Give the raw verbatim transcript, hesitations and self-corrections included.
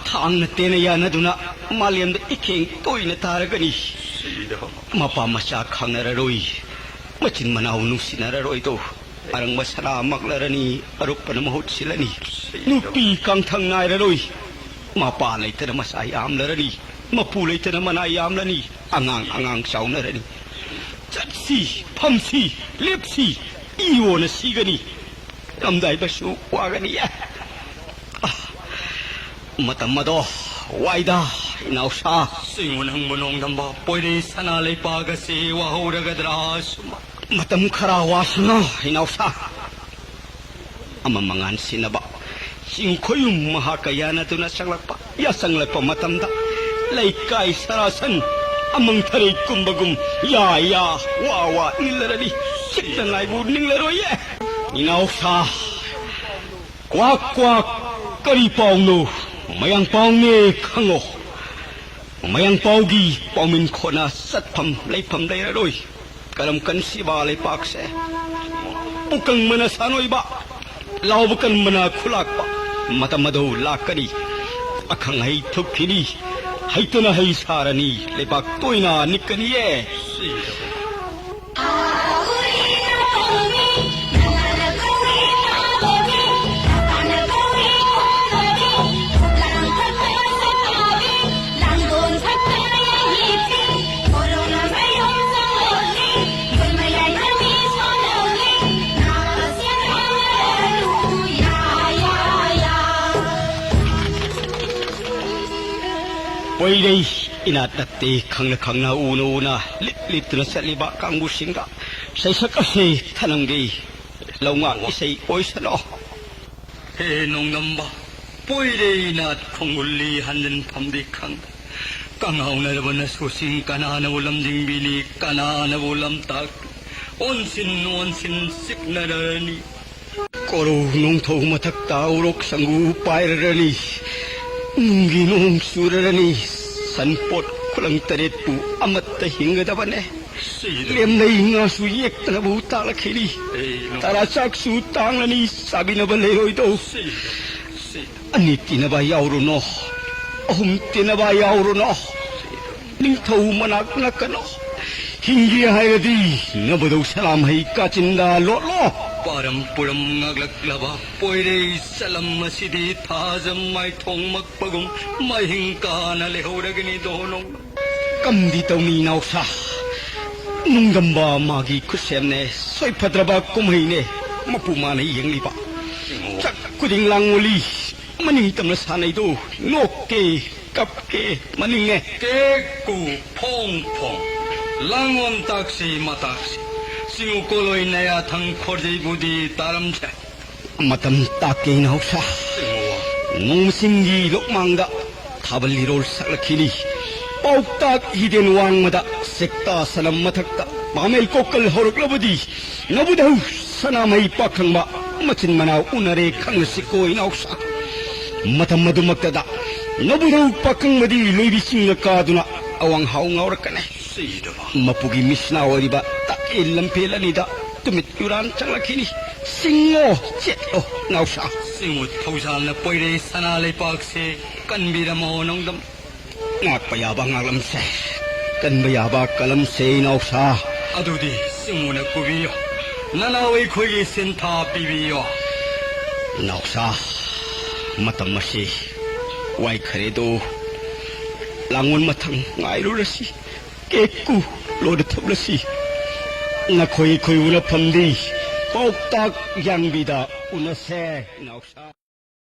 ꯊꯥꯡꯅ ꯇꯦꯟꯅ ꯌꯥꯅꯗꯨꯅ ꯃꯥꯂꯦꯝꯗ ꯏꯈꯦꯡ ꯇꯣꯏꯅ ꯇꯥꯔꯒꯅꯤ꯫ ꯃꯄꯥ ꯃꯆꯥ ꯈꯪꯅꯔꯔꯣꯏ, ꯃꯆꯤꯟ ꯃꯅꯥꯎ ꯅꯨꯡꯁꯤꯅꯔꯔꯣꯏꯗꯣ꯫ ꯑꯔꯪꯕ ꯁꯅꯥ ꯃꯛꯂꯔꯅꯤ, ꯑꯔꯨꯞꯄꯅ ꯃꯍꯨꯠ ꯁꯤꯜꯂꯅꯤ꯫ ꯅꯨꯄꯤ ꯀꯥꯡꯊꯪ ꯅꯥꯏꯔꯔꯣꯏ, ꯃꯄꯥ ꯂꯩꯇꯅ ꯃꯆꯥ ꯌꯥꯝꯂꯔꯅꯤ, ꯃꯄꯨ ꯂꯩꯇꯅ ꯃꯅꯥ ꯌꯥꯝꯂꯅꯤ꯫ ꯑꯉꯥꯡ ꯑꯉꯥꯡ ꯆꯥꯎꯅꯔꯅꯤ꯫ ꯆꯠꯁꯤ, ꯐꯝꯁꯤ, ꯂꯦꯞꯁꯤ, ꯏꯌꯣꯅ ꯁꯤꯒꯅꯤ꯫ ꯉꯝꯗꯥꯏꯕꯁꯨ ꯋꯥꯒꯅꯤ꯫ ꯑꯦ, ꯑꯥ, ꯃꯇꯝ ꯑꯗꯣ ꯋꯥꯏꯗ, ꯏꯅꯥꯎꯁꯥ꯫ ꯁꯤꯡꯉꯨ ꯅꯪꯕꯨ ꯅꯣꯡꯗꯝꯕ, ꯄꯣꯏꯔꯩ ꯁꯅꯥ ꯂꯩꯄꯥꯛ ꯑꯁꯤ ꯋꯥꯍꯧꯔꯒꯗ꯭ꯔꯥ ꯁꯨꯝ? ꯃꯇꯝ ꯈꯔ ꯋꯥꯁꯅꯨ, ꯏꯅꯥꯎꯁꯥ꯫ ꯑꯃ ꯃꯉꯥꯟ ꯁꯤꯟꯅꯕ ꯆꯤꯡ ꯈꯣꯏꯌꯨꯝ ꯃꯍꯥꯛꯀ ꯌꯥꯅꯗꯨꯅ ꯆꯪꯂꯛꯄ꯫ ꯌꯥꯆꯪꯂꯛꯄ ꯃꯇꯝꯗ ꯂꯩꯀꯥꯏ ꯁꯔꯥꯁꯟ ꯑꯃꯪ ꯊꯔꯩ ꯀꯨꯝꯕꯒꯨꯝ ꯌꯥ ꯌꯥ ꯋꯥ ꯋꯥ ꯅꯤꯜꯂꯔꯅꯤ꯫ ꯁꯤꯛꯅꯉꯥꯏꯕꯨ ꯅꯤꯡꯂꯔꯣꯏꯌꯦ꯫ ꯏꯅꯥꯎꯁꯥ, ꯀ꯭ꯋꯥꯛ ꯀ꯭ꯋꯥꯛ, ꯀꯔꯤ ꯄꯥꯎꯅꯣ? ꯃꯌꯥꯡ ꯄꯥꯎꯅꯦ ꯈꯪꯉꯣ꯫ ꯃꯌꯥꯡ ꯄꯥꯎꯒꯤ ꯄꯥꯎꯃꯤꯟ ꯈꯣꯟꯅ ꯆꯠꯐꯝ ꯂꯩꯐꯝ ꯂꯩꯔꯔꯣꯏ꯫ ꯀꯔꯝ ꯀꯟꯁꯤꯕ ꯂꯩꯄꯥꯛꯁꯦ? ꯄꯨꯀꯪꯕꯅ ꯁꯥꯟꯅꯣꯏꯕ, ꯂꯥꯎꯕ ꯀꯟꯕꯅ ꯈꯨꯂꯥꯛꯄ꯫ ꯃꯇꯝ ꯑꯗꯨ ꯂꯥꯛꯀꯅꯤ꯫ ꯑꯈꯪ ꯑꯍꯩ ꯊꯨꯞꯈꯤꯅꯤ꯫ ꯍꯩꯇꯅ ꯍꯩ ꯁꯥꯔꯅꯤ꯫ ꯂꯩꯕꯥꯛ ꯇꯣꯏꯅ ꯅꯤꯛꯀꯅꯤꯌꯦ꯫ ꯄꯣꯏꯔꯩ ꯏꯅꯥꯠ ꯅꯠꯇꯦ, ꯈꯪꯅ ꯈꯪꯅ ꯎꯅ ꯎꯅ ꯂꯤꯠ ꯂꯤꯠꯇꯨꯅ ꯆꯠꯂꯤꯕ ꯀꯥꯡꯕꯨꯁꯤꯡꯗ ꯁꯩꯁꯛ ꯑꯁꯤ ꯊꯅꯝꯒꯦ꯫ ꯂꯧꯉꯥꯛ ꯏꯁꯩ ꯑꯣꯏꯁꯅꯣ꯫ ꯍꯦ ꯅꯣꯡꯗꯝꯕ, ꯄꯣꯏꯔꯩ ꯏꯅꯥꯠ ꯈꯣꯡꯒꯨꯜꯂꯤ ꯍꯟꯖꯤꯟꯐꯝꯗꯤ ꯈꯪꯗ, ꯀꯉꯥꯎꯅꯔꯕ ꯅꯁꯨꯁꯤꯡ ꯀꯅꯥꯅꯕꯨ ꯂꯝꯖꯤꯡꯕꯤꯅꯤ, ꯀꯅꯥꯅꯕꯨ ꯂꯝꯇꯥꯛꯄꯤ? ꯑꯣꯟꯁꯤꯟ ꯑꯣꯟꯁꯤꯟ ꯆꯤꯛꯅꯔꯅꯤ꯫ ꯀꯣꯔꯧ ꯅꯣꯡꯊꯧ ꯃꯊꯛꯇ ꯎꯔꯣꯛ ꯁꯪꯒꯨ ꯄꯥꯏꯔꯔꯅꯤ꯫ ꯅꯨꯡꯒꯤ ꯅꯣꯡ ꯆꯨꯔꯔꯅꯤ꯫ ꯁꯟꯄꯣꯠ ꯈꯨꯂꯪ ꯇꯔꯦꯠꯄꯨ ꯑꯃꯠꯇ ꯍꯤꯡꯒꯗꯕꯅꯦ꯫ ꯁꯤꯗ꯫ ꯂꯦꯝꯂꯩ ꯉꯥꯁꯨ ꯌꯦꯛꯇꯅꯕꯨ ꯇꯥꯛꯂꯛꯈꯤꯅꯤ꯫ ꯑꯦ, ꯅꯣꯡ- ꯇꯔꯥ ꯆꯥꯛꯁꯨ ꯇꯥꯡꯂꯅꯤ, ꯆꯥꯕꯤꯅꯕ ꯂꯩꯔꯣꯏꯗꯧ꯫ ꯁꯤꯗ, ꯁꯤꯗ꯫ ꯑꯅꯤ ꯇꯤꯟꯅꯕ ꯌꯥꯎꯔꯨꯅꯣ, ꯑꯍꯨꯝ ꯇꯤꯟꯅꯕ ꯌꯥꯎꯔꯨꯅꯣ, ꯅꯤꯡꯊꯧ ꯃꯅꯥꯛ ꯅꯛꯀꯅꯣ꯫ ꯍꯤꯡꯒꯦ ꯍꯥꯏꯔꯗꯤ ꯅꯕꯨꯙꯧ ꯁꯅꯥꯃꯍꯤ ꯀꯥꯆꯤꯟꯗ ꯂꯣꯠꯂꯣ꯫ ꯄꯥꯔꯝ ꯄꯨꯔꯝ ꯉꯥꯛꯂꯛꯂꯕ ꯄꯣꯏꯔꯩ ꯆꯂꯝ ꯑꯁꯤꯗꯤ ꯊꯥꯖ ꯃꯥꯏꯊꯣꯡꯃꯛꯄꯒꯨꯝ ꯃꯍꯤꯡ ꯀꯥꯅ ꯂꯩꯍꯧꯔꯒꯅꯤ ꯗꯣꯍꯣꯅꯣꯡ꯫ ꯀꯝꯗꯤ ꯇꯧꯅꯤ ꯏꯅꯥꯎꯁꯥ? ꯅꯨꯡꯗꯝꯕ ꯃꯥꯒꯤ ꯈꯨꯠꯁꯦꯝꯅꯦ, ꯁꯣꯏꯐꯗ꯭ꯔꯕ ꯀꯨꯝꯍꯩꯅꯦ ꯃꯄꯨ ꯃꯥꯅ ꯌꯦꯡꯂꯤꯕ꯫ ꯆꯥꯛ ꯈꯨꯗꯤꯡ ꯂꯥꯡꯉꯣꯜꯂꯤ, ꯃꯅꯤꯡ ꯇꯝꯅ ꯁꯥꯟꯅꯩꯗꯣ ꯅꯣꯛꯀꯦ, ꯀꯞꯀꯦ, ꯃꯅꯤꯡꯅꯦ꯫ ꯀꯦꯛ ꯀꯨ ꯐꯣꯡ ꯐꯣꯡ, ꯂꯥꯡꯉꯣꯟ ꯇꯥꯛꯁꯤ ꯃꯇꯥꯛꯁꯤ, ꯁꯤꯡꯉꯨ ꯀꯣꯂꯣꯏ ꯅꯌꯥꯊꯪ ꯈꯣꯔꯖꯩꯕꯨꯗꯤ ꯇꯥꯔꯝꯁꯦ꯫ ꯃꯇꯝ ꯇꯥꯛꯀꯦ ꯏꯅꯥꯎꯁꯥ꯫ ꯅꯣꯡꯃꯁꯤꯡꯒꯤ ꯂꯣꯛꯃꯥꯡꯗ ꯊꯥꯕꯜ ꯂꯤꯔꯣꯜ ꯁꯛꯂꯛꯈꯤꯅꯤ꯫ ꯄꯥꯎꯇꯥꯛ ꯍꯤꯗꯦꯟ ꯋꯥꯡꯃꯗ ꯁꯦꯛꯇꯥ ꯁꯅꯝ ꯃꯊꯛꯇ ꯄꯥꯃꯦꯜ ꯀꯣꯀꯜ ꯍꯧꯔꯛꯂꯕꯗꯤ ꯅꯕꯨꯙꯧ ꯁꯅꯥꯃꯍꯤ ꯄꯥꯈꯪꯕ ꯃꯆꯤꯟ ꯃꯅꯥꯎ ꯎꯅꯔꯦ ꯈꯪꯂꯁꯤꯀꯣ ꯏꯅꯥꯎꯁꯥ꯫ ꯃꯇꯝ ꯑꯗꯨꯃꯛꯇꯗ ꯅꯕꯨꯙꯧ ꯄꯥꯈꯪꯕꯗꯤ ꯂꯣꯏꯕꯤꯁꯤꯡꯅ ꯀꯥꯗꯨꯅ ꯑꯋꯥꯡ ꯍꯥꯎ ꯉꯥꯎꯔꯛꯀꯅꯤ꯫ ꯃꯄꯨꯒꯤ ꯃꯤꯁꯅꯥ ꯑꯣꯏꯔꯤꯕ ꯇꯥꯛꯑꯦ ꯂꯝꯐꯦꯜ ꯑꯅꯤꯗ ꯇꯨꯃꯤꯠ ꯌꯨꯔꯥꯟ ꯆꯪꯂꯛꯈꯤꯅꯤ꯫ ꯁꯤꯡꯉꯣ, ꯆꯦꯠꯂꯣ, ꯅꯥꯎꯁꯥ꯫ ꯁꯤꯡꯉꯨ ꯊꯧꯖꯥꯜꯅ ꯄꯣꯏꯔꯦ ꯁꯅꯥ ꯂꯩꯄꯥꯛꯁꯦ ꯀꯟꯕꯤꯔꯝꯃꯣ ꯅꯣꯡꯗꯝ꯫ ꯉꯥꯛꯄ ꯌꯥꯕ ꯉꯥꯛꯂꯝꯁꯦ, ꯀꯟꯕ ꯌꯥꯕ ꯀꯜꯂꯝꯁꯦ, ꯏꯅꯥꯎꯁꯥ꯫ ꯑꯗꯨꯗꯤ ꯁꯤꯡꯉꯨꯅ ꯀꯨꯕꯤꯌꯣ, ꯅꯅꯥꯎ ꯑꯩꯈꯣꯏꯒꯤ ꯁꯤꯟꯊꯥ ꯄꯤꯕꯤꯌꯣ꯫ ꯏꯅꯥꯎꯁꯥ, ꯃꯇꯝ ꯑꯁꯤ ꯋꯥꯏꯈꯔꯦꯗꯣ꯫ ꯂꯥꯡꯉꯣꯟ ꯃꯊꯪ ꯉꯥꯏꯔꯨꯔꯁꯤ꯫ ꯀꯦꯛꯀꯨ ꯂꯣꯏꯅ ꯊꯛꯂꯁꯤ꯫ ꯅꯈꯣꯏ ꯑꯩꯈꯣꯏ ꯎꯅꯐꯝꯗꯤ ꯄꯥꯎꯇꯥꯛ ꯌꯥꯡꯕꯤꯗ ꯎꯅꯁꯦ, ꯏꯅꯥꯎꯁꯥ꯫